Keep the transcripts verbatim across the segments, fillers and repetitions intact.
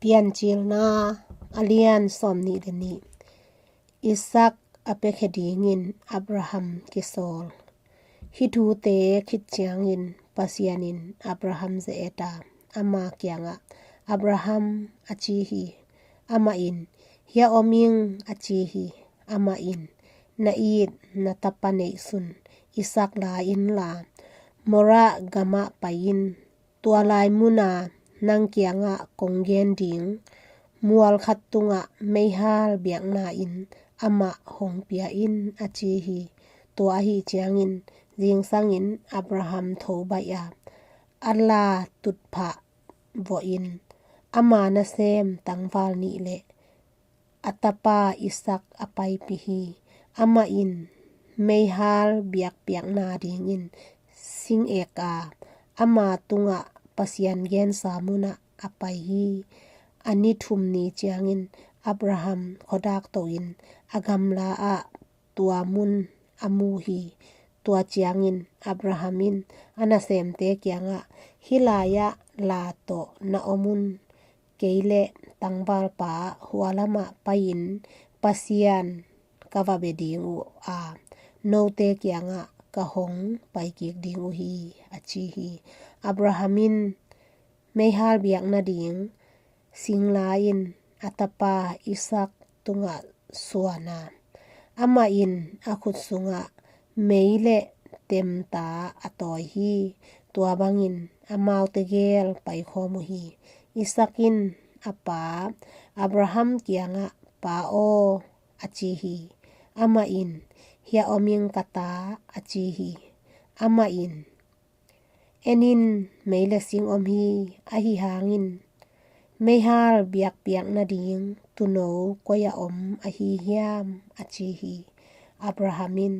Piancilna a lian sawmnih le nih. Isak a piakhia dingin Abraham kisawl. Hih thute khit ciangin Pasian in Abraham ze-et a, ama kiangah, "Abraham," a ci hi. Amah in, "Hiah om ing," a ci hi. Amah in, "Na it na tapa neihsun Isak la inla, Morah gamah pai in. Tua lai muna nang kiangah kong gen ding mual khat tungah meihal biakna-in amah hong pia in," a ci hi. Tua ahi ciangin zingsangin Abraham tho baih a, a la tutphah vawhin ama nasem tangval nih le a tapa Isak a paipih hi. Amah in meihal biakpiakna dingin sing ek a, ama tungah Pasian gensa munah a pai hi. A ni thum ni ciangin Abraham khuadak tohin a gamla ah tua mun a mu hi. Tua ciangin Abraham in a nasemte kiangah, "Hih lai-ah la tawh na om un. Kei le tangvalpa hua lamah pai-in Pasian ka va bia ding uh a, note kiangah ka hong pai kik ding uh hi," a ci hi. Abraham in meihal biak nading singla in a tapa Isak tungah suan a, amah in a khut sungah mei le temta a tawi hi. Tua bangin amau tegel paikhawm uh hi. Isak in a pa Abraham kiangah, "Pa aw," a ci hi. Amah in, "Hiah om ing ka ta," a ci hi. Amah in, "En in, mei le sing om hi. Ahi hangin meihal biakpiak nading tuuno koi-ah om ahi hiam?" a ci hi. Abraham in,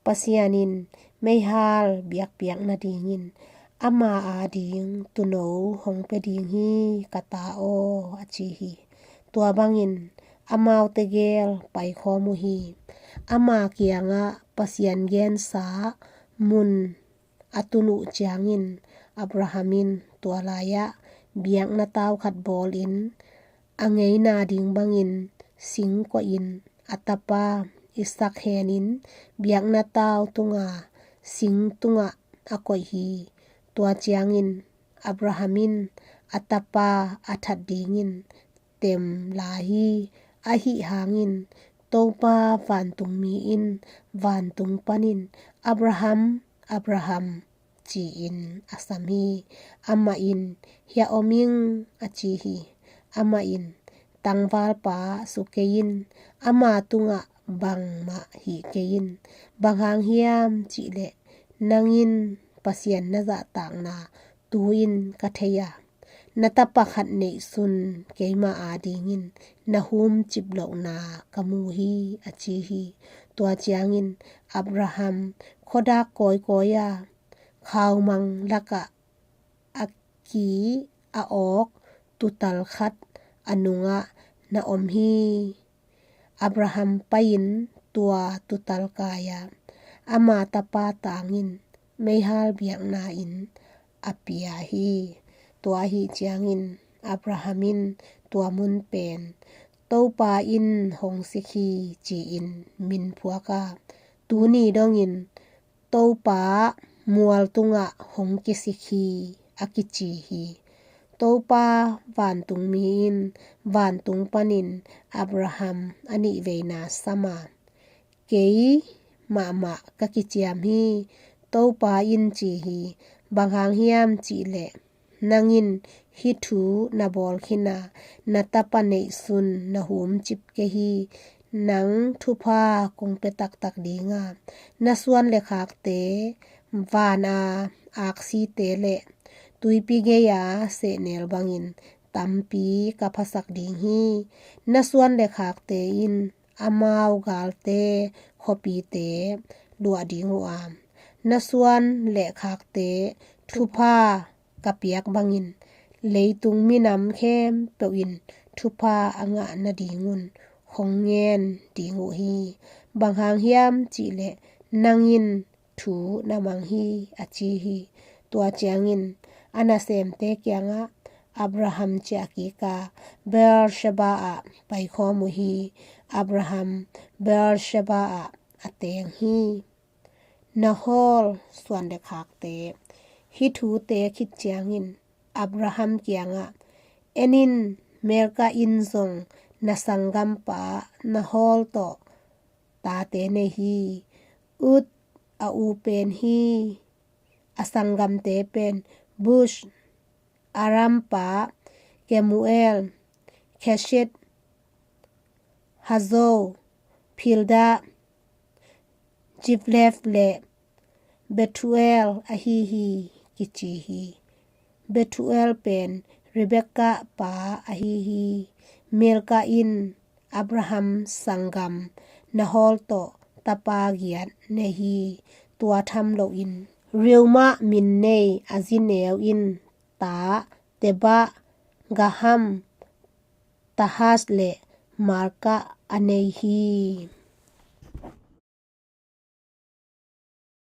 "Pasian in meihal biakpiak nadingin ama ading tuuno hong pia ding hi, ka ta aw," a ci hi. Tua bangin amau tegel paikhawm uh hi. Ama kiangah Pasian gensa mun a tun uh ciangin Abraham in tua lai-ah biakna tau khat bawlin a ngeina ding bangin sing koihin a tapa Isak henin biakna tau tunga sing tungah a koih hi. Tua ciangin Abraham in a tapa a that dingin tem la hi. Ahi hangin Topa vantungmi in vantung panin, "Abraham, Abraham," ci-in a sam hi. Amah in, "Hiah om ing," a ci hi. Amah in, "Tangvalpa su kei in, ama tungah bangmah hih kei in. Bang hang hiam cihleh nang in Pasian na zahtakna tu-in ka thei a, na tapa khat neihsun keima adingin na humcip lohna ka mu hi," a ci hi. Tua ciangin Abraham khuadak kawikawi a, khaumang lakah a ki a awk tuutal khat a nungah na om hi. Abraham pai-in tua tuutal kai-a ama tapa tangin meihal biakna-in a pia hi. Tua ahi ciangin Abraham in tua mun pen Topa in hong sik hi ci-in min phuak a, tuni dongin Topa mual tungah hong kisik hi, a kici hi. Topa vantungmi in vantung panin Abraham a nihveina sam a, "Kei mahmah ka kiciam hi," Topa in ci hi. "Bang hang hiam cihleh nang in hih thu na bawl khin a, na tapa neihsun na humcip kei hi. Nang thupha kong pia taktak ding a, na suan le khakte van a aksite le tuipi gei-a sehnel bangin tampi ka phasak ding hi. Na suan le khakte in amau galte khuapite luah ding uh a, na suan le khakte thupha ka piak bangin leitung minam khempeuh in thupha a ngah nadingun hong ngen ding uh hi. Bang hang hiam cihleh nang in thu na mang hi," a ci hi. Tua ciangin a nasemte kiangah, Abraham ciahkik a, Beersheba ah paikhawm uh hi. Abraham Beersheba ah a teng hi. Nahor suan le khakte. Hih thute khit ciangin Abraham kiangah, "En in, Milkah in zong na sanggampa Nahor tawh tate nei hi. Uz a u pen hi. A sanggamte pen Buz, Aram pa Kemuel, Kesed, Hazo, Pildah, Jiphlef le Bethuel ahi hi," kici hi. Bethuel pen Rebekah pa ahi hi. Milkah in Abraham sanggam Nahor tawh tapa giat nei hi. Tua tham loin Reumah min nei a zi neu in ta Tebah, Gaham, Tahas le Maakah a nei hi.